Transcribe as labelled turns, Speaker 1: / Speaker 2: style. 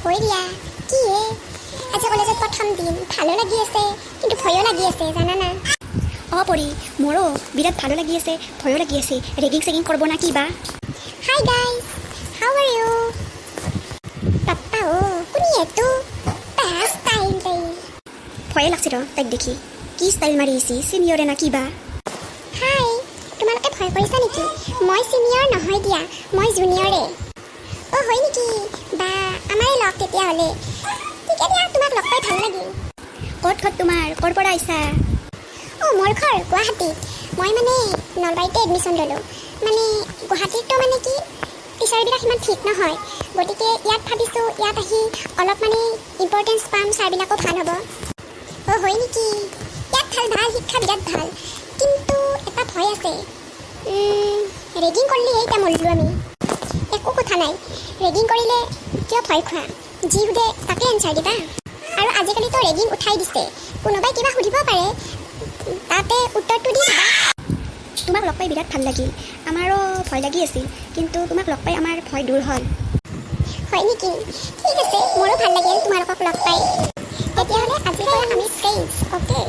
Speaker 1: হয় দিয়া। কি হে, আজি কলেজত প্ৰথম দিন, ভালো লাগি আছে কিন্তু ভয়ো লাগি আছে, জানানা?
Speaker 2: অঁ পৰি, মোৰো বিৰাট ভালো লাগি আছে, ভয়ো লাগি আছে। ৰেগিং চেগিং কৰিব না কিবা।
Speaker 1: Hi guys, how are you? পাপ্পা অ', কোনি এইটো? বেয়া ষ্টাইল তাই।
Speaker 2: ভয়ে লাগছে ৰ তাইক দেখি। কি ষ্টাইল মাৰি আহিছি, চিনিয়ৰে না কিবা।
Speaker 1: হাই, তোমালোকে ভয় কৰিছা নেকি? মই চিনিয়ৰ নহয় দিয়া, মই জুনিয়ৰে। অ' হয় নেকি? বা, আমাৰে লগ তেতিয়াহ'লে। ঠিকে দিয়া, তোমাক লগ পাই ভাল লাগিল।
Speaker 2: ক'ত ঘৰ তোমাৰ? ক'ৰ পৰা আহিছা?
Speaker 1: অ' মোৰ ঘৰ গুৱাহাটীত। মই মানে নলবাৰীতে এডমিশ্যন ল'লোঁ। মানে গুৱাহাটীততো মানে কি, টিচাৰবিলাক সিমান ঠিক নহয়। গতিকে ইয়াত ভাবিছোঁ, ইয়াত আহি অলপ মানে ইম্পৰ্টেঞ্চ পাম, ছাৰবিলাকো ভাল হ'ব। অ' হয় নেকি? ইয়াত ভাল ভাল, শিক্ষা বিৰাট ভাল। কিন্তু এটা ভয় আছে, ৰেগিং কৰিলেহে এতিয়া মৰিলোঁ আমি। একো কথা নাই, ৰেগিং কৰিলে কিয় ভয় খোৱা? যি সোধে তাকে এনচাৰ দিবা। আৰু আজিকালিতো ৰেগিং উঠাই দিছে। কোনোবাই কিবা সুধিব পাৰে, তাতে উত্তৰটো দি দিবা।
Speaker 2: তোমাক লগ পাই বিৰাট ভাল লাগিল। আমাৰো ভয় লাগি আছিল, কিন্তু তোমাক লগ পাই আমাৰ ভয় দূৰ হ'ল।
Speaker 1: হয় নেকি? ঠিক আছে, মোৰো ভাল লাগিল তোমালোকক লগ পাই। তেতিয়াহ'লে আজিৰ পৰা আমি ফ্ৰেণ্ডছ, অ'কে?